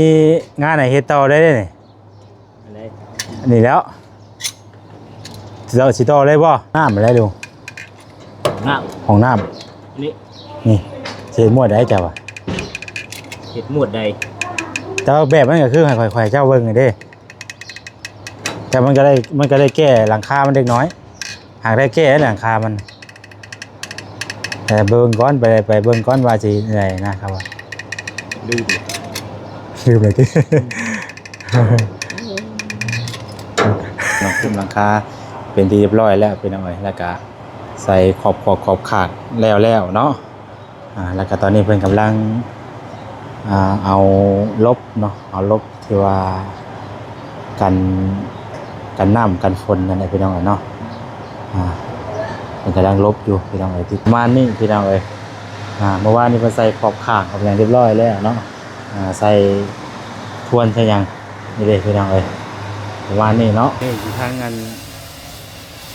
ມີງານໃຫ້ເຮັດຕໍ່ໄດ້ເດ້ນີ້. ອັນໃດ? ອັນນີ້ແລ້ວ ຊິຕໍ່ ຊິຕໍ່ໄດ້ບໍ່? ນ້ຳໄດ້ລຸງ? ນ້ຳ ຫ້ອງນ້ຳ ນີ້ ນີ້ ຊິເຮັດໝວດໃດເຈົ້າວ່າ? ເຮັດໝວດໃດ? ແຕ່ວ່າແບບມັນກໍຄືໃຫ້ຂ້ອຍ ຂ້ອຍເຈົ້າເບິ່ງເດ້. ແຕ່ມັນກໍໄດ້ ມັນກໍໄດ້ແກ້ຫຼັງຄາມັນເລັກນ້ອຍ ຫາກໄດ້ແກ້ຫຼັງຄາມັນ. ແຕ່ເບິ່ງກ່ອນ ໄປ ໄປເບິ່ງກ່ອນວ່າຊິໄດ້ນະ ຄັບວ່າ ລືມ ລືມເລີຍຕິ. ຫຼັງຄຸມຫຼັງຄາເປັນທີ່ຮຽບຮ້ອຍແລ້ວພີ່ນ້ອງເອີຍ ແລ້ວກະໃສ່ຂອບຂອກຂອບຂາດແລ້ວໆເນາະ. ອ່າ ແລ້ວກະຕອນນີ້ເພິ່ນກຳລັງ ອ່າ ເອົາລົບເນາະ ເອົາລົບທີ່ວ່າກັນ ກັນນ້ຳກັນຝົນນັ້ນແຫຼະພີ່ນ້ອງເອີຍເນາະ. ອ່າ ເພິ່ນກຳລັງລົບຢູ່ພີ່ນ້ອງເອີຍ ປະມານນີ້ພີ່ນ້ອງເອີຍ. ອ່າ ເມື່ອວານນີ້ເພິ່ນໃສ່ຂອບຂ້າງຂອບຫຍັງຮຽບຮ້ອຍແລ້ວເນາະ. ອ່າ ໃສ່ທວນໃສ່ຫຍັງນີ້ເດ້ພີ່ນ້ອງເອີຍ ປະມານນີ້ເນາະ. ນີ້ຢູ່ທາງອັນ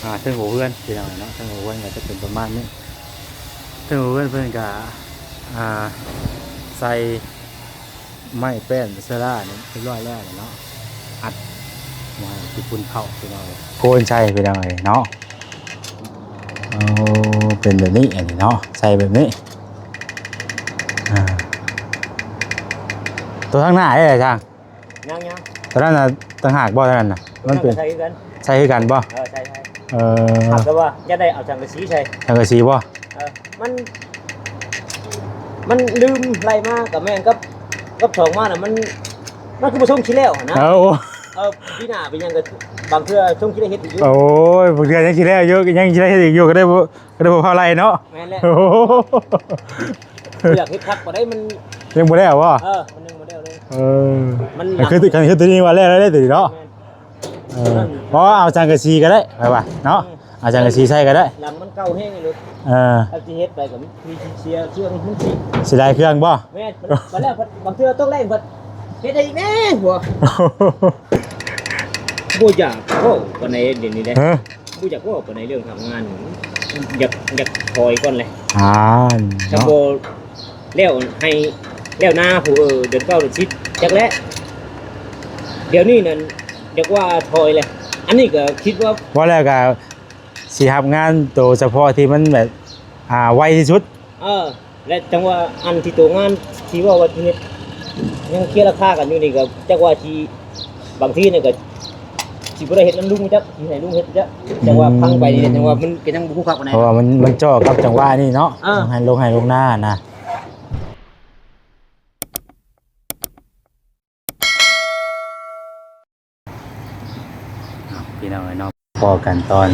ອ່າ ເທິງຫົວເຮືອນພີ່ນ້ອງເນາະ ເທິງຫົວເຮືອນກໍຈະເປັນປະມານນີ້. ເທິງຫົວເຮືອນເພິ່ນກໍ ອ່າ ໃສ່ໄມ້ແປ້ນເຊື້ອລານີ້ຮຽບຮ້ອຍແລ້ວເນາະ ອັດໄວ້ທີ່ຝຸ່ນເຂົ້າພີ່ນ້ອງ ໂກນໃສ່ພີ່ນ້ອງເອີຍເນາະ. ໂອ້ ເປັນແບບນີ້ອັນນີ້ເນາະ ໃສ່ແບບນີ້. ອ່າ ໂຕທາງໜ້າເດ້ຊ່າງ? ຍັງໆ ຕົວນັ້ນນະຕ່າງຫາກບໍ່? ຕົວນັ້ນນະ ມັນເປັນ ໃສ່ຄືກັນ ໃສ່ຄືກັນບໍ່? ເອີ ໃສ່ໆ. ເອີ ຖາມແຕ່ວ່າຢາກໄດ້ເອົາສັງກະສີໃສ່ ສັງກະສີບໍ່? ເອີ ມັນ ມັນລືມໄລ່ມາກໍແມ່ນ ກັບ ກັບສອງມານະ ມັນ ມັນຄືບໍ່ຊົງຊິແລ້ວຫັ້ນນະ. ເອີ ໂອ້ ເອີ ປີໜ້າເປັນຫຍັງກໍບາງເທື່ອຊົງຊິໄດ້ເຮັດອີກຢູ່. ໂອ້ຍ ບາງເທື່ອຍັງຊິແລ້ວຢູ່ ຍັງຊິໄດ້ເຮັດອີກຢູ່ ກໍໄດ້ບໍ່ ກໍໄດ້ບໍ່ພາໄລ່ເນາະ. ແມ່ນແລ້ວ ບໍ່ຢາກເຮັດຄັກປານໃດ ມັນຍັງບໍ່ແລ້ວບໍ່? ເອີ ມັນຍັງບໍ່ແລ້ວເລີຍ. ເອີ ມັນ ຄັນຄື ຄັນຄືຕົວນີ້ວ່າແລ້ວ ແລ້ວຕົວນີ້ເນາະ. ແມ່ນ ເອີ ເພາະວ່າເອົາສັງກະສີກໍໄດ້ ຂ້ອຍວ່າເນາະ. ອືມ ເອົາສັງກະສີໃສ່ກໍໄດ້ ຫຼັງມັນເກົ່າແຮງຢູ່. ເອີ ຄັນຊິເຮັດໄປກໍມີທີ່ເສຍເຄື່ອງ ມັນຊິ ເສຍດາຍເຄື່ອງບໍ່? ແມ່ນ ບັດແລ້ວ ບັດບາງເທື່ອຕົກແລງ ບັດເຮັດໃຫ້ອີກແດ່ຫົວ. ບໍ່ຢາກເວົ້າປານໃດດຽວນີ້ເດ້. ຮະ? ບໍ່ຢາກເວົ້າປານໃດເລື່ອງທຳງານ ຢາກ ຢາກຖອຍກ່ອນແຫຼະ. ອ່າ ຖ້າ ເນາະ ບໍ່ແລ້ວໃຫ້ແລ້ວນາພຸ້ນ ເອີ ເດືອນເກົ້າເດືອນສິບຈັກແຫຼະ. ດຽວນີ້ນັ້ນຢາກວ່າຖອຍແຫຼະ. ອັນນີ້ກໍຄິດວ່າ ວ່າແລ້ວກໍຊິຮັບງານໂຕສະເພາະທີ່ມັນແບບ ອ່າ ໄວທີ່ສຸດ. ເອີ ແລະ ຈັ່ງວ່າອັນທີ່ໂຕງານທີ່ເວົ້າວ່າຊິເຮັດ ຍັງເຄລຍລາຄາກັນຢູ່ນີ້ ກໍຈັກວ່າຊິ ບາງທີນີ້ກໍຊິບໍ່ໄດ້ເຮັດນຳລຸງຈັກ ຊິໃຫ້ລຸງເຮັດຈັກ. ອືມ ຈັ່ງວ່າຟັງໄປນີ້ ຈັ່ງວ່າມັນກໍຍັງບໍ່ຮູ້ຄັກປານໃດ ເພາະວ່າມັນ ມັນເຈາະກັບຈັງຫວະນີ້ເນາະ. ເອີ ຕ້ອງໃຫ້ລົງໃຫ້ລົງໜ້ານະ. ພີ່ນ້ອງເອີຍເນາະ ພໍ້ກັນຕອນ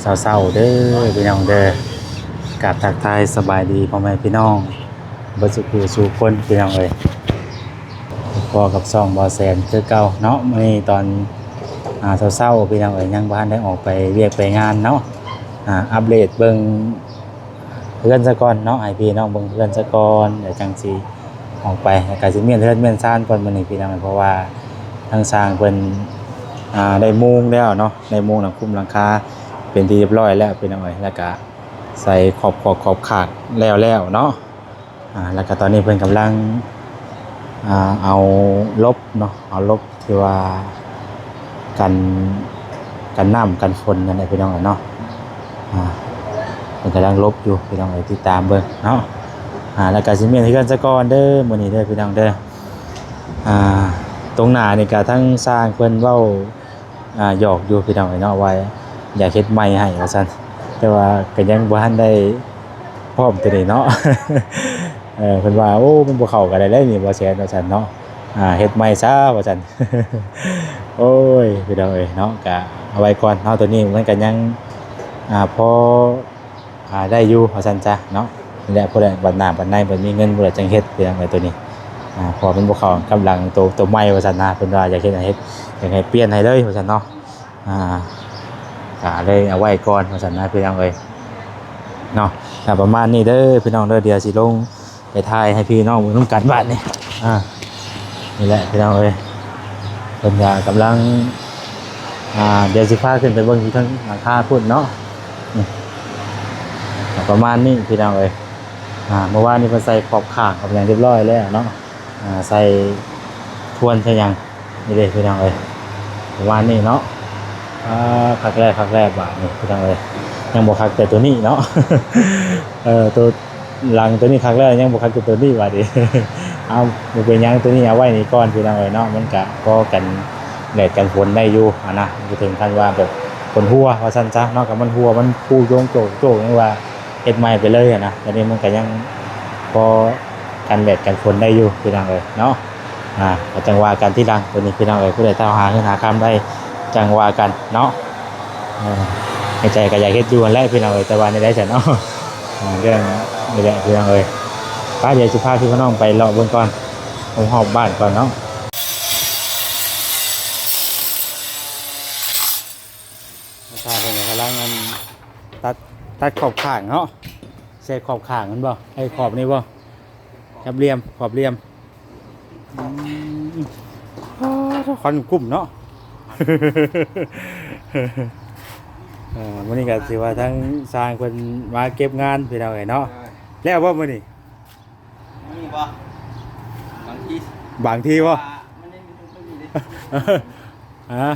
ເຊົ້າໆເດີພີ່ນ້ອງເດີ. ກາບທັກທາຍສະບາຍດີພໍ່ແມ່ພີ່ນ້ອງເບິດສູ່ຜູ້ສູ່ຄົນພີ່ນ້ອງເອີຍ. ພໍ້ກັບຊ່ອງບໍ່ແສນຄືເກົ່າເນາະ. ມື້ນີ້ຕອນ ອ່າ ເຊົ້າໆພີ່ນ້ອງເອີຍ ຍັງບໍ່ທັນໄດ້ອອກໄປວຽກໄປງານເນາະ. ອ່າ ອັບເດດເບິ່ງ ເຮືອນຊະກ່ອນເນາະ ໃຫ້ພີ່ນ້ອງເບິ່ງເຮືອນຊະກ່ອນ ແລ້ວຈັ່ງຊິອອກໄປ. ແລ້ວກະຊິມ້ຽນເຮືອນມ້ຽນຊານກ່ອນມື້ນີ້ພີ່ນ້ອງ ເພາະວ່າທາງຊ່າງເພິ່ນ ອ່າ ໄດ້ມຸງແລ້ວເນາະ ໄດ້ມຸງຫຼັງຄຸມຫຼັງຄາເປັນທີ່ຮຽບຮ້ອຍແລ້ວພີ່ນ້ອງເອີຍ. ແລ້ວກະໃສ່ຂອບຂອກຂອບຂາດແລ້ວໆເນາະ. ອ່າ ແລ້ວກະຕອນນີ້ເພິ່ນກຳລັງ ອ່າ ເອົາລົບເນາະ ເອົາລົບ ທີ່ວ່າກັນ ກັນນ້ຳກັນຝົນນັ້ນແຫຼະພີ່ນ້ອງເອີຍເນາະ. ອ່າ ເພິ່ນກຳລັງລົບຢູ່ພີ່ນ້ອງເອີຍ ຕິດຕາມເບິ່ງເນາະ. ອ່າ ແລ້ວກໍຊິມ້ຽນເຮືອນຊະກ່ອນເດີມື້ນີ້ເດີພີ່ນ້ອງເດີ. ອ່າ ຕົງໜ້ານີ້ກໍທັງຊ່າງເພິ່ນເວົ້າ ອ່າ ຫຍອກຢູ່ພີ່ນ້ອງເອີຍເນາະ ວ່າຢາກເຮັດໃໝ່ໃຫ້ວ່າຊັ້ນ ແຕ່ວ່າກໍຍັງບໍ່ທັນໄດ້ພ້ອມໂຕນີ້ເນາະ. ເອີ ເພິ່ນວ່າ ໂອ້ ມັນບໍ່ເຂົ້າກັນໄດ້ແລ້ວນີ້ ບໍ່ແຊນວ່າຊັ້ນເນາະ. ອ່າ ເຮັດໃໝ່ຊະວ່າຊັ້ນ. ໂອ້ຍ ພີ່ນ້ອງເອີຍເນາະ ກະເອົາໄວ້ກ່ອນເນາະ ໂຕນີ້ມັນກະຍັງ ອ່າ ພໍ ອ່າ ໄດ້ຢູ່ວ່າຊັ້ນຊະເນາະ. ນີ້ແຫຼະ ຜູ້ໃດບັດໜ້າບັດໃນເພິ່ນມີເງິນ ຜູ້ໃດຈັ່ງເຮັດ ພີ່ນ້ອງເອີຍ ໂຕນີ້. ອ່າ ເພາະວ່າມັນບໍ່ເຂົ້າກັບຫຼັງໂຕ ໂຕໃໝ່ວ່າຊັ້ນນະ ເພິ່ນວ່າຢາກເຮັດໃຫ້ເຮັດ ຢາກໃຫ້ປ່ຽນໃຫ້ເລີຍວ່າຊັ້ນເນາະ. ອ່າ ກະເລີຍເອົາໄວ້ກ່ອນວ່າຊັ້ນນະ ພີ່ນ້ອງເອີຍເນາະ. ກະປະມານນີ້ເດີພີ່ນ້ອງເດີ ດຽວຊິລົງ ໄປຖ່າຍໃຫ້ພີ່ນ້ອງເບິ່ງນຳກັນບາດນີ້. ອ່າ ນີ້ແຫຼະພີ່ນ້ອງເອີຍ ເພິ່ນກະກຳລັງ ອ່າ ດຽວຊິພາຂຶ້ນໄປເບິ່ງຢູ່ເທິງຫຼັງຄາພຸ້ນເນາະ. ນີ້ ປະມານນີ້ພີ່ນ້ອງເອີຍ. ອ່າ ເມື່ອວານນີ້ເພິ່ນໃສ່ຂອບຂ້າງຂອບຫຍັງຮຽບຮ້ອຍແລ້ວເນາະ. ອ່າ ໃສ່ ຄວນໃສ່ຫຍັງ ນີ້ເດ້ພີ່ນ້ອງເອີຍ ປະມານນີ້ເນາະ. ອ່າ ຄັກແລ້ວ ຄັກແລ້ວບາດນີ້ພີ່ນ້ອງເອີຍ ຍັງບໍ່ຄັກແຕ່ໂຕນີ້ເນາະ ເອີ ໂຕຫຼັງໂຕນີ້ຄັກແລ້ວ ຍັງບໍ່ຄັກແຕ່ໂຕນີ້ບາດນີ້. ເອົາ ບໍ່ເປັນຫຍັງ ໂຕນີ້ເອົາໄວ້ນີ້ກ່ອນພີ່ນ້ອງເອີຍເນາະ ມັນກະພໍກັນແດດກັນຝົນໄດ້ຢູ່ຫັ້ນນະ ບໍ່ເຖິງຂັ້ນວ່າແບບຝົນຮົ່ວວ່າຊັ້ນຊະເນາະ ກະມັນຮົ່ວ ມັນຟູໂຈງໂຈກໂຈກ ຍັງວ່າເຮັດໃໝ່ໄປເລີຍຫັ້ນນະ. ຕອນນີ້ມັນກະຍັງພໍກັນແດດກັນຝົນໄດ້ຢູ່ພີ່ນ້ອງເອີຍເນາະ. ອ່າ ກໍຈັ່ງວ່າກັນທີຫຼັງ ໂຕນີ້ພີ່ນ້ອງເອີຍ ຜູ້ໃດເທົ່າຫາເງິນຫາຄຳໄດ້ ຈັ່ງວ່າກັນເນາະ. ເອີ ໃນໃຈກໍຢາກເຮັດຢູ່ຫັ້ນແຫຼະພີ່ນ້ອງເອີຍ ແຕ່ວ່າແນວໃດຊັ້ນເນາະ ເລື່ອງນີ້ແຫຼະພີ່ນ້ອງເອີຍ. ໄປ ດຽວຊິພາພີ່ພານ້ອງໄປເລາະເບິ່ງກ່ອນ ຮອບໆບ້ານກ່ອນເນາະ. ຊາເພິ່ນກຳລັງອັນ ຕັດ ຕັດຂອບຂ້າງເນາະ ໃສ່ຂອບຂ້າງແມ່ນບໍ່ ໃຫ້ຂອບນີ້ບໍ່ ຈັບຫຼ່ຽມ ຂອບຫຼ່ຽມ. ອືມ ອໍ ຄວັນກຸ້ມເນາະ. ເອີ ມື້ນີ້ກໍຖືວ່າທາງຊ່າງເພິ່ນມາເກັບງານພີ່ນ້ອງເອີຍເນາະ. ແລ້ວບໍ່ມື້ນີ້? ມີບໍ່? ບາງທີ ບາງທີບໍ່? ວ່າມັນຍັງມີຕົງນີ້ເດ້. ຮະ? ອ່າ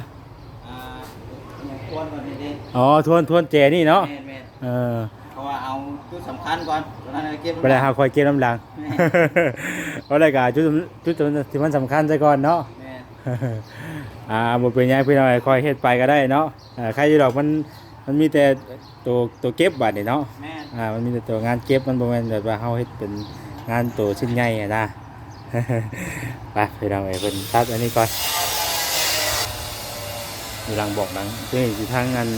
ຫຍັງ ທວນກ່ອນນີ້ເດ້. ອໍ ທວນ ທວນແຈນີ້ເນາະ. ແມ່ນໆ ເອີ ເພາະວ່າເອົາຈຸດສຳຄັນກ່ອນ ຕົວນັ້ນເກັບ ບໍ່ໄດ້ ເຮົາຄ່ອຍເກັບນຳຫຼັງ. ແມ່ນ ບໍ່ໄດ້ກໍເອົາຈຸດ ຈຸດທີ່ມັນສຳຄັນຊະກ່ອນເນາະ. ແມ່ນ ອ່າ ບໍ່ເປັນຫຍັງພີ່ນ້ອງ ຄ່ອຍເຮັດໄປກໍໄດ້ເນາະ. ເອີ ໃຄຢູ່ດອກ ມັນ ມັນມີແຕ່ ໂຕ ໂຕເກັບບາດນີ້ເນາະ. ແມ່ນ ອ່າ ມັນມີແຕ່ໂຕງານເກັບ ມັນບໍ່ແມ່ນແບບວ່າເຮົາເຮັດເປັນງານໂຕຊິ້ນໃຫຍ່ຫັ້ນນະ. ໄປພີ່ນ້ອງເອີຍ ເພິ່ນຕັດອັນນີ້ກ່ອນ ຢູ່ຫຼັງບອກຫຼັງ ຕົວນີ້ຢູ່ທາງອັນ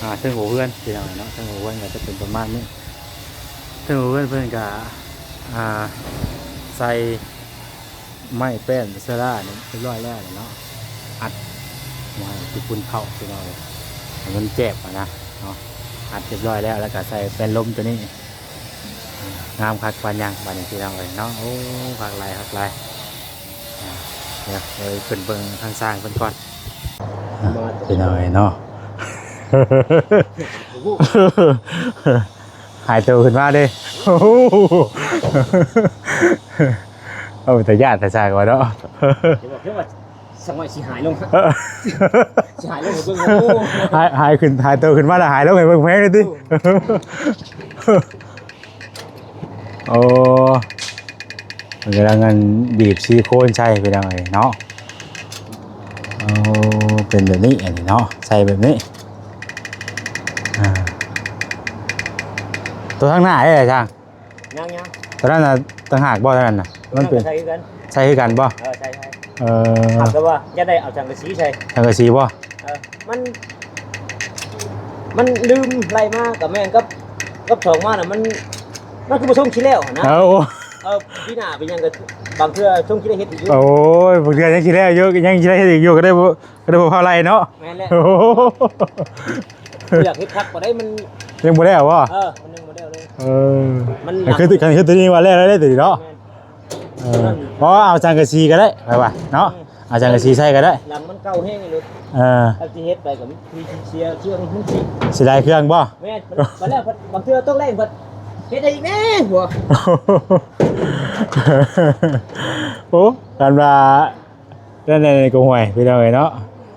ອ່າ ເທິງຫົວເຮືອນພີ່ນ້ອງເນາະ. ເທິງຫົວເຮືອນກໍຈະເປັນປະມານນີ້ ເທິງຫົວເຮືອນເພິ່ນກໍ ອ່າ ໃສ່ ໄມ້ແປ້ນເຊື້ອລານີ້ຮຽບຮ້ອຍແລ້ວເນາະ ອັດບໍ່ໃຫ້ຂີ້ຝຸ່ນເຂົ້າພີ່ນ້ອງເອີຍ ໃຫ້ມັນແຈບຫັ້ນນະເນາະ. ອັດຮຽບຮ້ອຍແລ້ວ ແລ້ວກໍໃສ່ແປ້ນລົມຕົວນີ້ ງາມຄັກປານຫຍັງບາດນີ້ພີ່ນ້ອງເອີຍເນາະ. ໂອ້ ຄັກຫຼາຍ ຄັກຫຼາຍ. ອ່າ ດຽວໄປຂຶ້ນເບິ່ງທາງຊ່າງເພິ່ນກ່ອນ ອ່າ ພີ່ນ້ອງເອີຍເນາະ. ຫາຍໂຕຂຶ້ນມາເດ້. ໂອ້ ເອົາ ເປັນຕາຢ້ານແທ້ຊ່າງວ່າເນາະ. ດຽວບອກເພິ່ນວ່າ ສັງໄວ້ຊິຫາຍລົງ ເອີ ຊິຫາຍລົງໃຫ້ເບິ່ງ. ໂອ້ ຫາຍ ຫາຍຂຶ້ນ ຫາຍໂຕຂຶ້ນມາແລ້ວ ຫາຍລົງໃຫ້ເບິ່ງແພງເລີຍຕິ. ໂອ້ ໂອ້ ເພິ່ນກຳລັງອັນ ບີບຊິລິໂຄນໃສ່ພີ່ນ້ອງເອີຍເນາະ. ໂອ້ ເປັນແບບນີ້ອັນນີ້ເນາະ ໃສ່ແບບນີ້. ອ່າ ຕົວທາງໜ້າເດ້ອາຈານ? ຍັງໆ ຕົວນັ້ນນະຕ່າງຫາກບໍ່? ຕົວນັ້ນນະ ມັນເປັນ ໃສ່ຄືກັນ ໃສ່ຄືກັນບໍ່? ເອີ ໃສ່ ໃສ່. ເອີ ຖາມແຕ່ວ່າຢາກໄດ້ເອົາສັງກະສີໃສ່ ສັງກະສີບໍ່? ເອີ ມັນ ມັນລືມໄລ່ມາກໍແມ່ນ ກັບ ກັບສອງມານະ ມັນ ມັນຄືບໍ່ຊົງຊິແລ້ວຫັ້ນນະ. ເອີ ເອີ ປີໜ້າເປັນຫຍັງກໍບາງເທື່ອຊົງຊິໄດ້ເຮັດອີກຢູ່. ໂອ້ຍ ບາງເທື່ອຍັງຊິໄດ້ຢູ່ ຍັງຊິໄດ້ເຮັດອີກຢູ່ ກໍໄດ້ບໍ່ ກໍໄດ້ບໍ່ພາໄລ່ເນາະ. ແມ່ນແຫຼະ ໂອ້ໂຫ ຢາກເຮັດຄັກກວ່າໃດ ມັນຍັງບໍ່ແລ້ວບໍ່? ເອີ ມັນຍັງບໍ່ແລ້ວເລີຍ. ເອີ ມັນ ຄື ຄືຕົວນີ້ວ່າແລ້ວແລ້ວຕົວນີ້ເນາະ. ແມ່ນ ເອີ ບໍ່ ເອົາສັງກະສີກໍໄດ້ ຂ້ອຍວ່າເນາະ. ເອີ ເອົາສັງກະສີໃສ່ກໍໄດ້ ຫຼັງມັນເກົ່າແຮງເລີຍ. ເອີ ຄັນຊິເຮັດໄປກໍມີທີ່ເສຍເຄື່ອງ ມັນຊິ ເສຍດາຍເຄື່ອງບໍ່? ແມ່ນ ມັນ ບັດແລ້ວ ບາງເທື່ອຕົກແລງ ເພິ່ນເຮັດໃຫ້ອີກແດ່ຫົວ. ໂອ້ ຄັນວ່າ ແລ້ວໃນກໍຫ່ວຍພີ່ນ້ອງເອີຍເນາະ.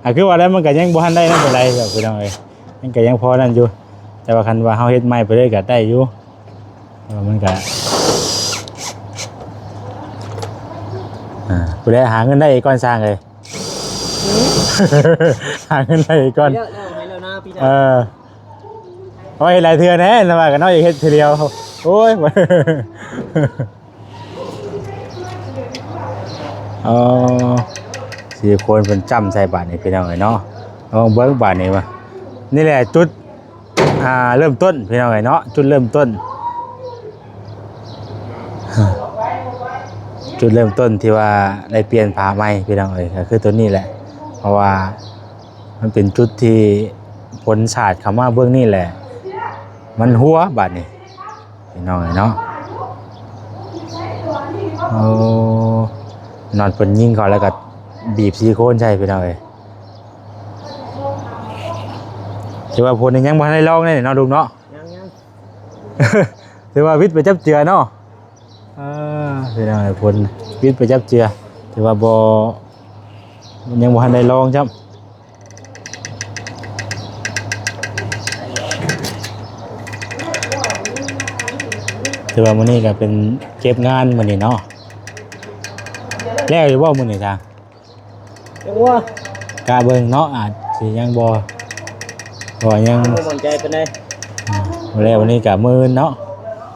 ອ່າ ຄືວ່າແລ້ວ ມັນກໍຍັງບໍ່ທັນໄດ້ນັ້ນປານໃດດອກພີ່ນ້ອງເອີຍ ມັນກໍຍັງພໍນັ້ນຢູ່. ແຕ່ວ່າຄັນວ່າເຮົາເຮັດໃໝ່ໄປເລີຍກໍໄດ້ຢູ່ ເອີ ມັນກໍ ອ່າ ຜູ້ໃດຫາເງິນໄດ້ກ່ອນຊ່າງເອີຍ ຫາເງິນໄດ້ກ່ອນ. ແລ້ວ ແລ້ວໃຫ້ແລ້ວນາປີໜ້າ ເອີ ໂອ້ຍ ເຮັດຫຼາຍເທື່ອແດ່ ແຕ່ວ່າກໍເນາະ ຢາກເຮັດເທື່ອດຽວ. ໂອ້ຍ ເອີ ຊິໂຄນເພິ່ນຈ້ຳໃສ່ບາດນີ້ພີ່ນ້ອງເອີຍເນາະ. ລອງເບິ່ງບາດນີ້ວ່າ ນີ້ແຫຼະຈຸດ ອ່າ ເລີ່ມຕົ້ນພີ່ນ້ອງເອີຍເນາະ ຈຸດເລີ່ມຕົ້ນ ຈຸດເລີ່ມຕົ້ນທີ່ວ່າໄດ້ປ່ຽນຝາໃໝ່ພີ່ນ້ອງເອີຍ ກໍຄືຕົວນີ້ແຫຼະ. ເພາະວ່າມັນເປັນຈຸດທີ່ຝົນສາດເຂົ້າມາເບື້ອງນີ້ແຫຼະ ມັນຮົ່ວບາດນີ້ ພີ່ນ້ອງເອີຍເນາະ. ໂອ້ ນອນເພິ່ນຍິງເຂົ້າແລ້ວກໍບີບຊິລິໂຄນໃສ່ພີ່ນ້ອງເອີຍ. ຖືວ່າຝົນນີ້ຍັງບໍ່ທັນໄດ້ລອງເດ້ເນາະ ລຸງເນາະ. ຍັງໆ ຖືວ່າວິດໄປຈັບເຈືອເນາະ. ເອີ ພີ່ນ້ອງເອີຍ ຝົນວິດໄປຈັບເຈືອ. ຖືວ່າບໍ່ ຍັງບໍ່ທັນໄດ້ລອງຊ້ຳ. ຖືວ່າມື້ນີ້ກໍເປັນເກັບງານມື້ນີ້ເນາະ. ແລ້ວຢູ່ບໍ່ມື້ນີ້ທາງ? ຍັງວ່າ ກະເບິ່ງເນາະ ອາດຊິຍັງບໍ່ ເພາະວ່າຍັງ ບໍ່ໝັ້ນໃຈປານໃດ. ອືມ ແລ້ວວັນນີ້ກະມື້ອື່ນເນາະ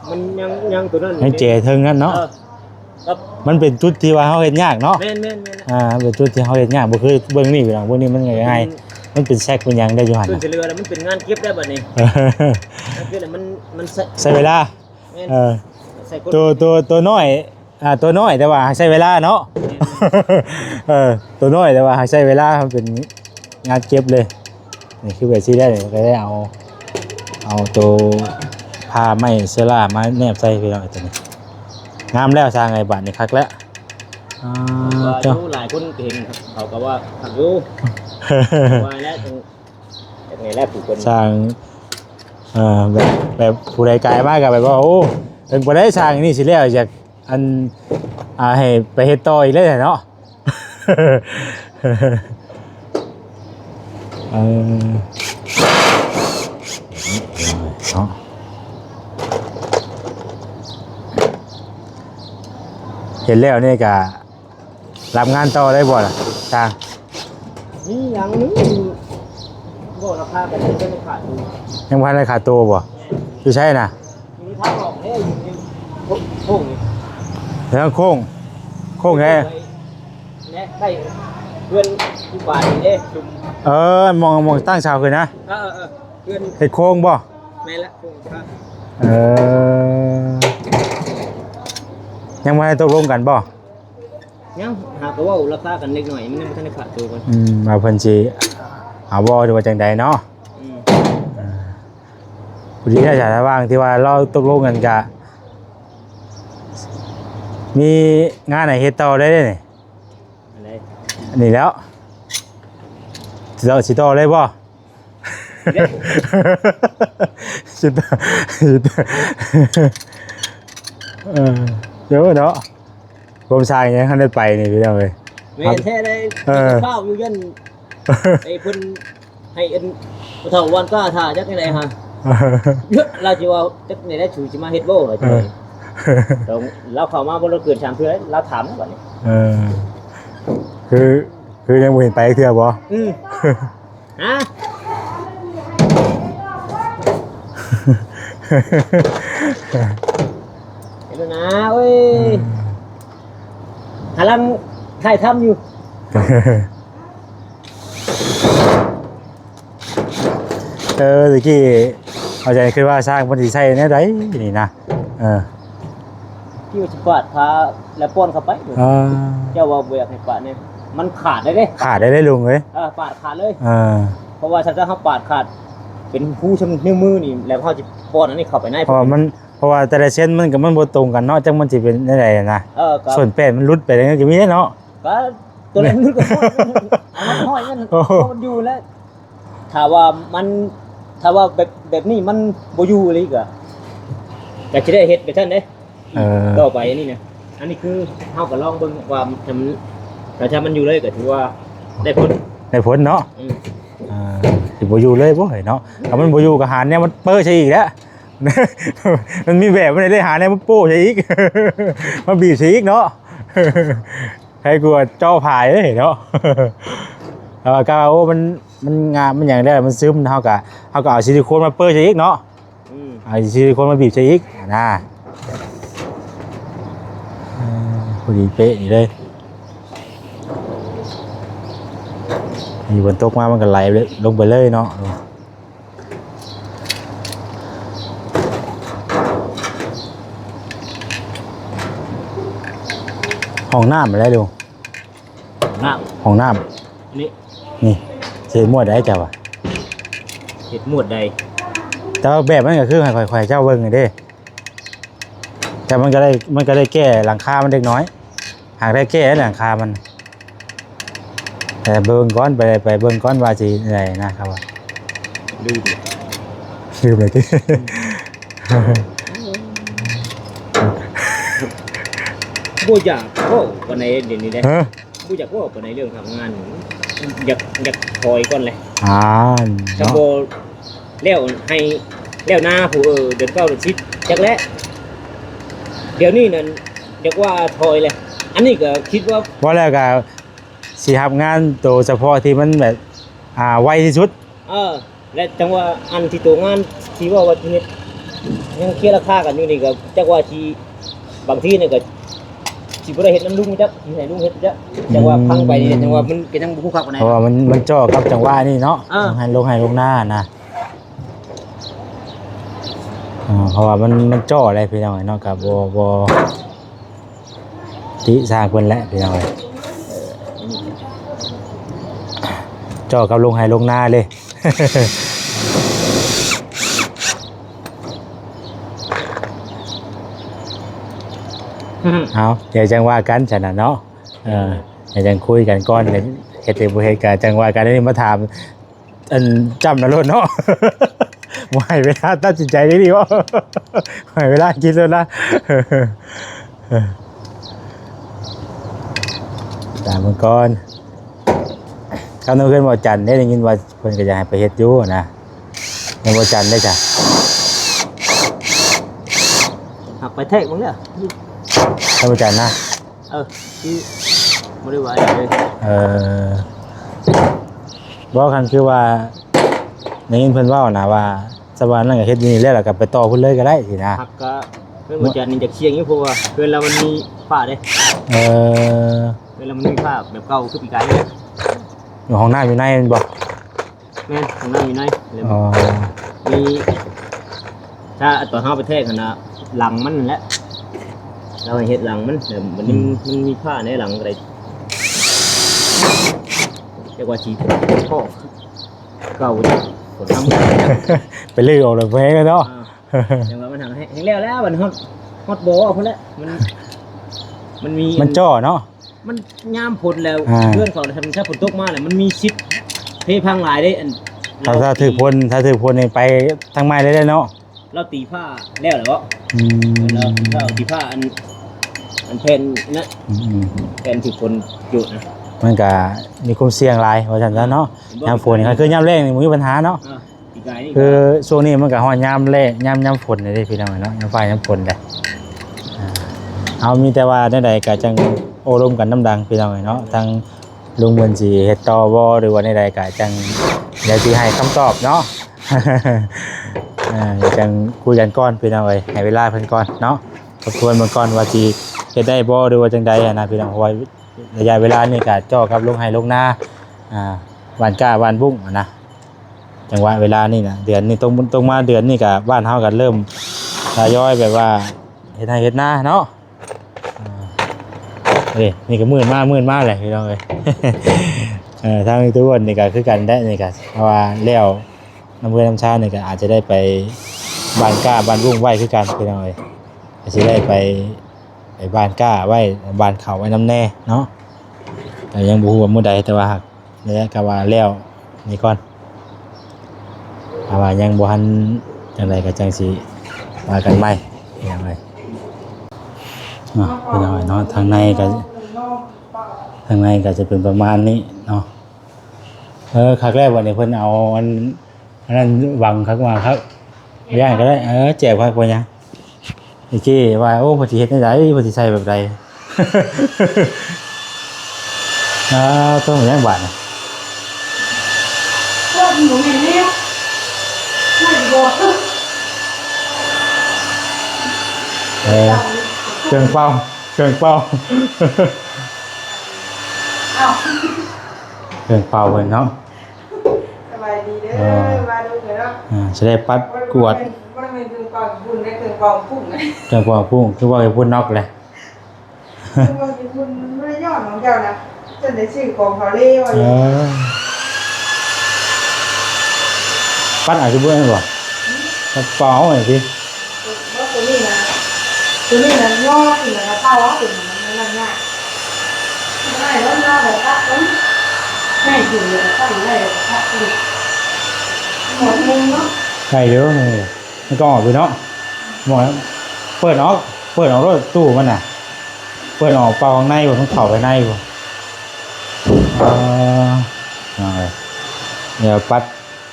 ມັນຍັງ ຍັງຕົວນັ້ນ ຍັງແຈເທິງນັ້ນເນາະ. ເອີ ມັນເປັນຈຸດທີ່ວ່າເຮົາເຮັດຍາກເນາະ. ແມ່ນໆໆ ອ່າ ເປັນຈຸດທີ່ເຮົາເຮັດຍາກ ບໍ່ຄືເບິ່ງນີ້ພີ່ນ້ອງ ເບິ່ງນີ້ມັນງ່າຍໆ ອືມ ມັນເປັນແຊັກເປັນຫຍັງໄດ້ຢູ່ຫັ້ນ ເປັນເສຍເຫຼືອແລ້ວ ມັນເປັນງານເກັບໄດ້ບັດນີ້. ເອີ ງານເກັບແລ້ວມັນ ມັນໃຊ້ ໃຊ້ເວລາ. ແມ່ນ ເອີ ໃຊ້ຄົນ ຕົວ ຕົວ ຕົວນ້ອຍ ອ່າ ຕົວນ້ອຍແຕ່ວ່າໃຊ້ເວລາເນາະ. ແມ່ນໆ ເອີ ຕົວນ້ອຍແຕ່ວ່າໃຊ້ເວລາ ເປັນງານເກັບເລີຍ. ນີ້ຄືແບບຊີ້ແລ້ວ ກໍໄດ້ເອົາ ເອົາໂຕຜ້າໄມ້ເຊື້ອລາມາແນບໃສ່ພີ່ນ້ອງ ຕົວນີ້ງາມແລ້ວ. ສ້າງໄອ້ບາດນີ້ຄັກແລ້ວ. ອ່າ ວ່າຢູ່ ເຈົ້າ ຫຼາຍຄົນເຫັນເຂົາກໍວ່າຄັກຢູ່ ວ່າແລ້ວ ຈັ່ງ ຈັ່ງໃດແລ້ວຜູ້ເພິ່ນສ້າງ ເອີ ແບບ ແບບຜູ້ໃດກາຍມາກໍແບບວ່າ ໂອ້ ເຖິງບໍ່ໄດ້ສ້າງນີ້ຊິແລ້ວ ຢາກ ອັນ ອ່າ ໃຫ້ໄປເຮັດຕໍ່ອີກເລີຍເນາະ. ເອີ ເນາະ ເຮັດແລ້ວນີ້ກະຮັບງານຕໍ່ໄດ້ບໍ່ລະ ຊ່າງ? ມີຫຍັງ ບໍ່ລາຄາກັນ ຍັງບໍ່ທັນໄດ້ຄ່າໂຕ ຍັງບໍ່ທັນໄດ້ຄ່າໂຕບໍ່? ແມ່ນ ຢູ່ໃສນະ? ຢູ່ທາງອອກເດ້ ຢູ່ ຢູ່ໂຄ້ງນີ້ ທາງໂຄ້ງ ໂຄ້ງໃດ? ແນະ ໃກ້ເຮືອນຜູ້ບ້ານນີ້ເດ້ ຊຸມ ເອີ ໝ່ອງ ໝ່ອງຕັ້ງເສົາຂຶ້ນນະ? ເອີ ເອີ ເອີ ເຮືອນ ເຮັດໂຄ້ງບໍ່? ແມ່ນລະ ໂຄ້ງ ເອີ ຍັງບໍ່ໄດ້ຕົກລົງກັນບໍ່? ຍັງ ຫາກໍເວົ້າລາຄາກັນເລັກນ້ອຍ ມັນຍັງບໍ່ທັນໄດ້ຂາດໂຕກັນ. ອືມ ວ່າເພິ່ນຊິເອົາບໍ່ ຫຼືວ່າຈັ່ງໃດເນາະ? ອືມ ເອີ ພໍດີແລ້ວ ລະຫວ່າງທີ່ວ່າລໍຕົກລົງກັນ ກະມີງານໃຫ້ເຮັດຕໍ່ເລີຍເດ້ນີ້. ອັນໃດ? ອັນນີ້ແລ້ວ ຊິຕໍ່ ຊິຕໍ່ເລີຍບໍ່? ເອີ ເດີເນາະ ຄວາມສ້າງຍັງບໍ່ທັນໄດ້ໄປນີ້ພີ່ນ້ອງເອີຍ. ແມ່ນແທ້ເດ້. ເອີ ຟ້າວຢູ່ ຢ້ານໄອ້ເພິ່ນໃຫ້ອັນຜູ້ເຖົ້າວານກ້າຖ້າຈັກແນວໃດຫາ ລາວຊິວ່າຈັກແນວໃດ ສູຊິມາເຮັດບໍ່ ວ່າຈັ່ງໃດ. ເອີ ລາວເຂົ້າມາບໍ່ລະເກີນສາມເທື່ອ ລາວຖາມບັດນີ້. ເອີ ຄື ຄືຍັງບໍ່ເຫັນໄປຈັກເທື່ອບໍ່? ອືມ ຮະ ເຫັນແລ້ວນະ ໂອ້ຍ ເອີ ກຳລັງຖ່າຍທຳຢູ່. ເອີ ຕະກີ້ເອົາໃຈຄິດວ່າຊ່າງເພິ່ນຊິໃຊ້ແນວໃດນີ້ນະ. ເອີ ທີ່ວ່າຊິປາດຜ້າແລ້ວປ້ອນເຂົ້າໄປ. ເອີ ເຈົ້າວ່າບໍ່ຢາກໃຫ້ປາດນີ້ ມັນຂາດໄດ້ເດ້. ຂາດໄດ້ເດ້ລຸງເອີຍ. ເອີ ປາດຂາດເລີຍ. ເອີ ເພາະວ່າຖ້າເຮົາປາດຂາດເປັນຮູຊ່ຳນິ້ວມືນີ້ ແລ້ວເຮົາຊິປ້ອນອັນນີ້ເຂົ້າໄປໃນ ເພາະວ່າມັນ ເພາະວ່າແຕ່ລະເສັ້ນມັນກໍ ມັນບໍ່ຕົງກັນເນາະ ຈັກມັນຊິເປັນແນວໃດນະ. ເອີ ສ່ວນແປ້ນມັນຫຼຸດໄປ ກໍມີເດ້ເນາະ. ກໍຕົວນັ້ນມັນກໍຫ້ອຍ ມັນຫ້ອຍ ມັນ ໂອ້ ມັນຢູ່ແລ້ວ. ຖ້າວ່າມັນ ຖ້າວ່າແບບ ແບບນີ້ມັນບໍ່ຢູ່ອີ່ຫຼີ ກໍ ກໍຊິໄດ້ເຮັດໄປຊັ້ນເດ້. ເອີ ຕໍ່ໄປອັນນີ້ນະ ອັນນີ້ຄືເຮົາກໍລອງເບິ່ງວ່າ ຖ້າມັນ ຖ້າມັນຢູ່ເລີຍກໍຖືວ່າໄດ້ຜົນ ໄດ້ຜົນເນາະ. ອືມ ອ່າ ຊິບໍ່ຢູ່ເລີຍບໍ່ເນາະ. ຖ້າມັນບໍ່ຢູ່ກໍຫາແນວມາເປີໃສ່ອີກແຫຼະ. ມັນມີແບບມັນໄດ້ ຫາແນວມາໂປ້ໃສ່ອີກ ມາບີບໃສ່ອີກເນາະ. ໃຫ້ກວ່າເຈາະຜາຍເດ້ເນາະ. ແຕ່ວ່າກໍ ໂອ້ ມັນ ມັນງາມ ມັນຫຍັງແລ້ວ ມັນຊຶມ ເຮົາກໍ ເຮົາກໍເອົາຊິລິໂຄນມາເປີໃສ່ອີກເນາະ. ອືມ ເອົາຊິລິໂຄນມາບີບໃສ່ອີກນະ. ເອີ ພໍດີເປະນີ້ເລີຍ. ມີຝົນຕົກມາ ມັນກໍໄຫຼລົງໄປເລີຍເນາະ. ຫ້ອງນ້ຳແຫຼະລຸງ. ນ້ຳ ຫ້ອງນ້ຳ ນີ້ ນີ້ ຊິເຮັດໝວດໃດເຈົ້າວ່າ? ເຮັດໝວດໃດ? ແຕ່ວ່າແບບມັນກໍຄືໃຫ້ຂ້ອຍ ຂ້ອຍເຈົ້າເບິ່ງນີ້ເດ້. ແຕ່ມັນກໍໄດ້ ມັນກໍໄດ້ແກ້ຫຼັງຄາມັນເລັກນ້ອຍ ຫາກໄດ້ແກ້ຫຼັງຄາມັນ. ແຕ່ເບິ່ງກ່ອນ ໄປ ໄປເບິ່ງກ່ອນວ່າຊິໄດ້ນະ ເຂົາວ່າລືມ ລືມເລີຍຕິ. ອືມ ເອີ ບໍ່ຢາກເວົ້າປານໃດດຽວນີ້ເດ້. ຮະ? ບໍ່ຢາກເວົ້າປານໃດເລື່ອງຮັບງານ ຢາກ ຢາກຖອຍກ່ອນແຫຼະ. ອ່າ ຖ້າ ເນາະ ບໍ່ແລ້ວໃຫ້ແລ້ວນາພຸ້ນ ເອີ ເດືອນເກົ້າເດືອນສິບ ຈັກແຫຼະ. ດຽວນີ້ນັ້ນຢາກວ່າຖອຍແຫຼະ. ອັນນີ້ກໍຄິດວ່າ ບໍ່ແລ້ວກໍຊິຮັບງານໂຕສະເພາະທີ່ມັນແບບ ອ່າ ໄວທີ່ສຸດ. ເອີ ແລະ ຈັ່ງວ່າອັນທີ່ໂຕງານທີ່ເວົ້າວ່າເຮັດ ຍັງເຄລຍລາຄາກັນຢູ່ນີ້ ກໍຈັກວ່າຊິ ບາງທີນີ້ກໍຊິບໍ່ໄດ້ເຮັດນຳລຸງຈັກ ຊິໃຫ້ລຸງເຮັດຈັກ. ອືມ ຈັ່ງວ່າຟັງໄປນີ້ ຈັ່ງວ່າມັນກໍຍັງບໍ່ຄັກປານໃດ ເພາະວ່າມັນ ມັນເຈາະກັບຈັງຫວະນີ້ເນາະ. ເອີ ລົງໄຮ່ລົງນານະ. ອ່າ ເພາະວ່າມັນ ມັນເຈາະໄດ໋ພີ່ນ້ອງເນາະ ກໍບໍ່ ບໍ່ຕິຊ່າງເພິ່ນແຫຼະພີ່ນ້ອງເອີຍ. ເຈາະກັບລົງໄຮ່ລົງນາເລີຍ. ເອົາ ດຽວຈັ່ງວ່າກັນຊັ້ນນະເນາະ. ເອີ ດຽວຈັ່ງຄຸຍກັນກ່ອນ ເຮັດຫຼືບໍ່ເຮັດກໍຈັ່ງວ່າກັນ. ອັນນີ້ມາຖາມ ອັນ ຈ້ຳນະໂລດເນາະ ບໍ່ໃຫ້ເວລາຕັດສິນໃຈເດ້ນີ້ບໍ ໃຫ້ເວລາຄິດໂລດນະ. ຖາມເບິ່ງກ່ອນ ຄຳນຳເພື່ອນບໍ່ຈັນເດ້ ໄດ້ຍິນວ່າເພິ່ນກໍຢາກໃຫ້ໄປເຮັດຢູ່ນະ. ແມ່ນບໍ່ຈັນເດ້ຈ້ະ ຫາກໄປແທກເບິ່ງເດີ້ ທ່ານບໍ່ຈັນນະ. ເອີ ຄືບໍ່ໄດ້ວ່າຫຍັງເລີຍ. ເອີ ບໍ່ ຄັນຄືວ່າໄດ້ຍິນເພິ່ນເວົ້ານະວ່າ ສະຫວ່າງນັ້ນກໍເຮັດຢູ່ນີ້ແລ້ວ ແລ້ວກໍໄປຕໍ່ພຸ້ນເລີຍກໍໄດ້ຊີ້ນະ. ຫາກກະເຮືອນບໍ່ຈັນນີ້ຈະສ່ຽງຢູ່ ເພາະວ່າເຮືອນລາວມັນມີຝາເດ້. ເອີ ເຮືອນລາວມັນມີຝາແບບເກົ່າຄືປີກາຍນີ້. ຢູ່ຫ້ອງນ້ຳຢູ່ໃນແມ່ນບໍ່? ແມ່ນ ຫ້ອງນ້ຳຢູ່ໃນ. ອໍ ມີ ຖ້າຕອນເຮົາໄປແທກຫັ້ນນະ ຫຼັງມັນຫັ້ນແຫຼະ ລາວໃຫ້ເຮັດຫຼັງມັນ ແລ້ວມັນ ອືມ ມັນມີຝາໃນຫຼັງກໍໄດ້. ຈັກວ່າຊິພໍ້ເກົ່າ ຝົນນຳ ໄປຮື້ອອກແລ້ວແພງເນາະ. ອ່າ ຈັ່ງວ່າມັນຫາກແຮງແລ້ວແລ້ວ ມັນຮອດ ຮອດບໍ່ພຸ້ນແຫຼະ. ມັນ ມັນມີ ມັນເຈາະເນາະ. ມັນຍາມຝົນແລ້ວ ອ່າ ເຮືອນເຂົາ ຖ້າຝົນຕົກມາແລ້ວ ມັນມີສິດເພພັງຫຼາຍເດ້. ອັນ ຖ້າ ຖ້າຖືກຝົນ ຖ້າຖືກຝົນນີ້ໄປທາງໃໝ່ເລີຍເນາະ. ລາວຕີຝາແລ້ວແຫຼະເນາະ. ອືມ ລາວຕີຝາ ຕີຝາອັນ ອັນແຜ່ນນະ. ອືມ ແຜ່ນທີ່ຄົນໂຍນນະ ມັນກະມີຄວາມສ່ຽງຫຼາຍວ່າຊັ້ນຊະເນາະ. ຍາມຝົນ ຄັນຄືຍາມແລ້ງນີ້ບໍ່ມີບັນຫາເນາະ. ອ່າ ປີກາຍນີ້ ຄືຊ່ວງນີ້ມັນກໍຮອດຍາມແລ້ງ ຍາມ ຍາມຝົນແລ້ວເດ້ພີ່ນ້ອງເອີຍເນາະ ຍາມຟ້າຍາມຝົນແລ້ວ. ອ່າ ເຮົາມີແຕ່ວ່າແນວໃດກໍຈັ່ງໂອ້ລົມກັນນຳຫຼັງພີ່ນ້ອງເອີຍເນາະ ທາງລຸງເພິ່ນຊິເຮັດຕໍ່ບໍ່ ຫຼືວ່າແນວໃດກໍຈັ່ງ ດຽວຊິໃຫ້ຄຳຕອບເນາະ. ອ່າ ຈັ່ງຄຸຍກັນກ່ອນພີ່ນ້ອງເອີຍ ໃຫ້ເວລາເພິ່ນກ່ອນເນາະ ທົບທວນເບິ່ງກ່ອນວ່າຊິເຮັດໄດ້ບໍ່ ຫຼືວ່າຈັ່ງໃດຫັ້ນນະພີ່ນ້ອງ ເພາະວ່າໄລຍະເວລານີ້ກໍເຈາະກັບລົງໄຮ່ລົງນາ ອ່າ ຫວ່ານກ້າຫວ່ານບຸ້ງຫັ້ນນະ. ຈັງຫວະເວລານີ້ນະ ເດືອນນີ້ຕົກ ຕົກມາເດືອນນີ້ກະບ້ານເຮົາກະເລີ່ມທະຍອຍແບບວ່າເຮັດໄຮ່ເຮັດນາເນາະ. ອ່າ ເອີ ນີ້ກະມືດມາ ມືດມາແຫຼະພີ່ນ້ອງເອີຍ. ເອີ ທາງຕະວັນນີ້ກະຄືກັນແຫຼະ ນີ້ກະ ເພາະວ່າແລ້ວນຳເຮືອນນຳຊານນີ້ກະອາດຈະໄດ້ໄປຫວ່ານກ້າຫວ່ານບຸ້ງໄວ້ຄືກັນພີ່ນ້ອງເອີຍ ກະຊິໄດ້ໄປ ໄປຫວ່ານກ້າໄວ້ ຫວ່ານເຂົ້າໄວ້ນຳແດ່ເນາະ. ກະຍັງບໍ່ຮູ້ວ່າມື້ໃດ ແຕ່ວ່າຫາກ ນີ້ແຫຼະ ກະວ່າແລ້ວນີ້ກ່ອນ ຖ້າວ່າຍັງບໍ່ທັນຈັ່ງໃດກໍຈັ່ງຊິວ່າກັນໃໝ່ ພີ່ນ້ອງເອີຍ. ເນາະ ພີ່ນ້ອງເອີຍເນາະ ທາງໃນກໍ ທາງໃນກໍຈະເປັນປະມານນີ້ເນາະ. ເອີ ຄັກແລ້ວ ບັດນີ້ເພິ່ນເອົາອັນ ອັນນັ້ນຫວັງຄັກວ່າຄັກ ຢ້ານກໍໄດ້ ເອີ ແຈບຄັກວ່າຫຍັງ. ເອເຈ້ວ່າ ໂອ້ ເພິ່ນຊິເຮັດແນວໃດ ເພິ່ນຊິໃສ່ແບບໃດ. ອ່າ ຕ້ອງຫຍັງບາດນີ້ ເອີ ເອີ ເຄື່ອງເປົ່າ ເຄື່ອງເປົ່າ ເອົ້າ ເຄື່ອງເປົ່າເພິ່ນເນາະ. ສະບາຍດີເດີ ເອີ ມາດູເດີເນາະ. ອ່າ ຊິໄດ້ປັດກວາດ ບໍ່ໄດ້ແມ່ນ ບໍ່ໄດ້ແມ່ນເຄື່ອງເປົ່າບຸ້ງເດ້ ເຄື່ອງເປົ່າປຸ້ງ ເຄື່ອງເປົ່າປຸ້ງ ຄືວ່າໃຫ້ພຸ້ນນອກແຫຼະ. ເອີ ວ່າຊິບຸນບໍ່ໄດ້ຍ້ອນຂອງເຈົ້ານະ ຈົນໄດ້ຊື້ຂອງເຂົາເລີຍວ່າ. ເອີ ປັດອາດຊິບໍ່ແມ່ນບໍ່? ປັດເປົ່າຫັ້ນຕິ? ບໍ່ ຕົວນີ້ນະ ຕົວນີ້ນະ ຍໍຂຶ້ນແລ້ວກໍເປົ່າເອົາ ຕົວນີ້ນະ ມັນນັ້ນຍາກ. ບໍ່ໄດ້ແລ້ວ ເອົາແບບຕັດມັນໃຫ້ຂຶ້ນ ແລ້ວກໍຕັ້ງໄວ້ ແລ້ວກໍຕັດຂຶ້ນ. ໝົດໜຶ່ງເນາະ ໄດ້ຢູ່. ມັນກໍອອກຢູ່ເນາະ ໝໍ ເປີດອອກ ເປີດອອກໂລດຕູ້ມັນນະ. ເປີດອອກເປົ່າຂ້າງໃນບໍ່ ມັນເຂົ້າໄປໃນບໍ່? ເອີ ເອົາເລີຍ ດຽວປັດ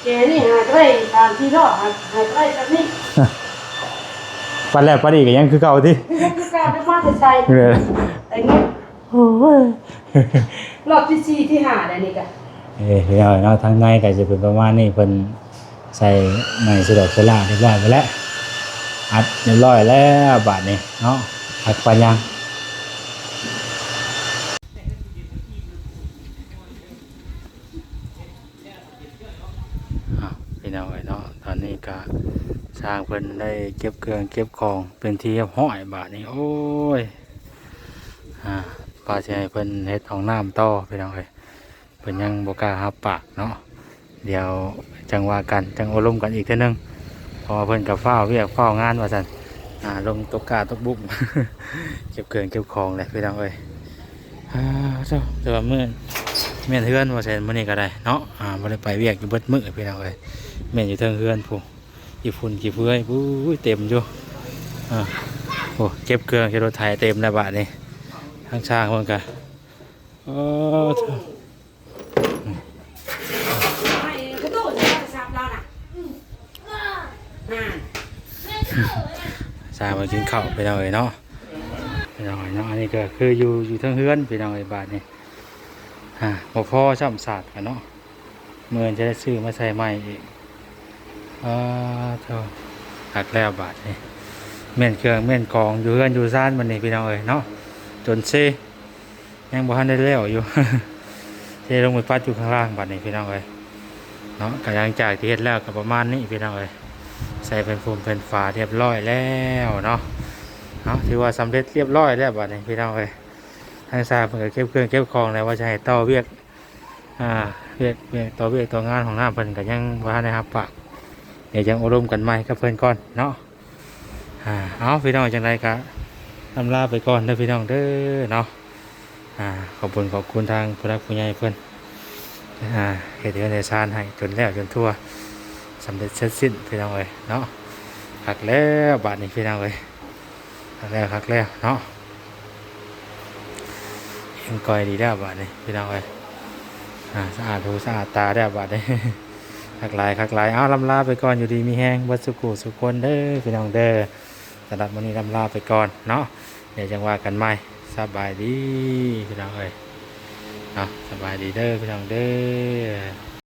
ແກນີ້ຫາກໍໄດ້ສາມສີ່ຮອບ ຫາ ຫາກໍໄດ້ສ່ຳນີ້ ປັດແລ້ວປັດອີກກໍຍັງຄືເກົ່າຕິ? ຍັງຄືເກົ່າ ຈະມາແຕ່ໃສ? ເອີ ໄດ້ເງິນ ໂອ້ຍ ຮອບທີສີ່ທີຫ້າແລ້ວນີ້ກະ ເອີ ພີ່ນ້ອງເນາະ ທາງໃນກໍຈະເປັນປະມານນີ້ ເພິ່ນໃສ່ໄມ້ສະດອກສະຫຼາກຮຽບຮ້ອຍໝົດແລ້ວ ອັດຮຽບຮ້ອຍແລ້ວບາດນີ້ເນາະ ຄັກປານຫຍັງ. ອ້າວ ພີ່ນ້ອງເອີຍເນາະ ຕອນນີ້ກະຊ່າງເພິ່ນໄດ້ເກັບເຄື່ອງເກັບຂອງເປັນທີ່ຮຽບຮ້ອຍບາດນີ້ ໂອ້ຍ ອ່າ ວ່າຊິໃຫ້ເພິ່ນເຮັດຫ້ອງນ້ຳຕໍ່ ພີ່ນ້ອງເອີຍ ເພິ່ນຍັງບໍ່ກ້າຮັບປາກເນາະ ດຽວຈັ່ງວ່າກັນ ຈັ່ງໂອ້ລົມກັນອີກເທື່ອໜຶ່ງ ເພາະວ່າເພິ່ນກໍຟ້າວວຽກຟ້າວງານວ່າຊັ້ນ ອ່າ ລົງຕົກກ້າຕົກບຸກ ເກັບເຄື່ອງເກັບຂອງແຫຼະ ພີ່ນ້ອງເອີຍ. ອ່າ ເຈົ້າ ແຕ່ວ່າມື້ ແມ່ນເຮືອນວ່າຊັ້ນ ມື້ນີ້ກໍໄດ້ເນາະ ອ່າ ບໍ່ໄດ້ໄປວຽກຢູ່ເບິດມື້ ພີ່ນ້ອງເອີຍ ແມ່ນຢູ່ເທິງເຮືອນພຸ້ນ ຂີ້ຝຸ່ນຂີ້ເຟືອຍ ໂອ້ຍ ເຕັມຢູ່ ອ່າ ໂອ້ ເກັບເຄື່ອງໃສ່ລົດໄຖເຕັມແລ້ວບາດນີ້ ທາງຊ່າງເພິ່ນກໍ ໂອ້ ສາມາກິນເຂົ້າ ພີ່ນ້ອງເອີຍເນາະ ພີ່ນ້ອງເອີຍເນາະ ອັນນີ້ກໍຄືຢູ່ ຢູ່ເທິງເຮືອນ ພີ່ນ້ອງເອີຍ ບາດນີ້ ອ່າ ບໍ່ພໍຊ້ຳສາດກັນເນາະ ມື້ອື່ນຈະໄດ້ຊື້ມາໃສ່ໃໝ່ອີກ ອ່າ ໂທ້ ຄັກແລ້ວບາດນີ້ ແມ່ນເຄື່ອງແມ່ນຂອງຢູ່ເຮືອນຢູ່ຊານບັດນີ້ ພີ່ນ້ອງເອີຍເນາະ ຈົນເຊ ຍັງບໍ່ທັນໄດ້ແລ້ວຢູ່ ເທລົງໄປປັດຢູ່ຂ້າງລ່າງບັດນີ້ ພີ່ນ້ອງເອີຍເນາະ ກໍຫຼັງຈາກທີ່ເຮັດແລ້ວກໍປະມານນີ້ ພີ່ນ້ອງເອີຍ ໃສ່ແຜ່ນຟຸມແຜ່ນຝາຮຽບຮ້ອຍແລ້ວເນາະ ເນາະ ຖືວ່າສຳເລັດຮຽບຮ້ອຍແລ້ວບັດນີ້ ພີ່ນ້ອງເອີຍ ທາງຊ່າງເພິ່ນກໍເກັບເຄື່ອງເກັບຂອງແລ້ວ ວ່າຈະໃຫ້ຕໍ່ວຽກ ອ່າ ວຽກ ວຽກ ຕໍ່ວຽກຕໍ່ງານ ຫ້ອງນ້ຳເພິ່ນກໍຍັງບໍ່ທັນໄດ້ຮັບປາກ ດຽວຈັ່ງໂອ້ລົມກັນໃໝ່ກັບເພິ່ນກ່ອນເນາະ. ອ່າ ເອົາ ພີ່ນ້ອງ ຈັ່ງໃດກໍລ່ຳລາໄປກ່ອນເດີພີ່ນ້ອງເດີເນາະ. ອ່າ ຂອບຄຸນຂອບຄຸນທາງຜູ້ຫຼັກຜູ້ໃຫຍ່ເພິ່ນ ອ່າ ເຮັດເຮືອນເຮັດຊານໃຫ້ຈົນແລ້ວຈົນທົ່ວ ສຳເລັດເສັດສິ້ນພີ່ນ້ອງເອີຍເນາະ. ຄັກແລ້ວບາດນີ້ພີ່ນ້ອງເອີຍ ຄັກແລ້ວຄັກແລ້ວເນາະ. ເຫັນກ້ອຍດີແລ້ວບາດນີ້ພີ່ນ້ອງເອີຍ ອ່າ ສະອາດຫູສະອາດຕາແລ້ວບາດນີ້. ຄັກຫຼາຍຄັກຫຼາຍ. ເອົາ ລ່ຳລາໄປກ່ອນ ຢູ່ດີມີແຮງເບິດສູ່ຜູ້ສູ່ຄົນເດີພີ່ນ້ອງເດີ. ສຳລັບມື້ນີ້ລ່ຳລາໄປກ່ອນເນາະ ດຽວຈັ່ງວ່າກັນໃໝ່. ສະບາຍດີພີ່ນ້ອງເອີຍເນາະ ສະບາຍດີເດີພີ່ນ້ອງເດີ.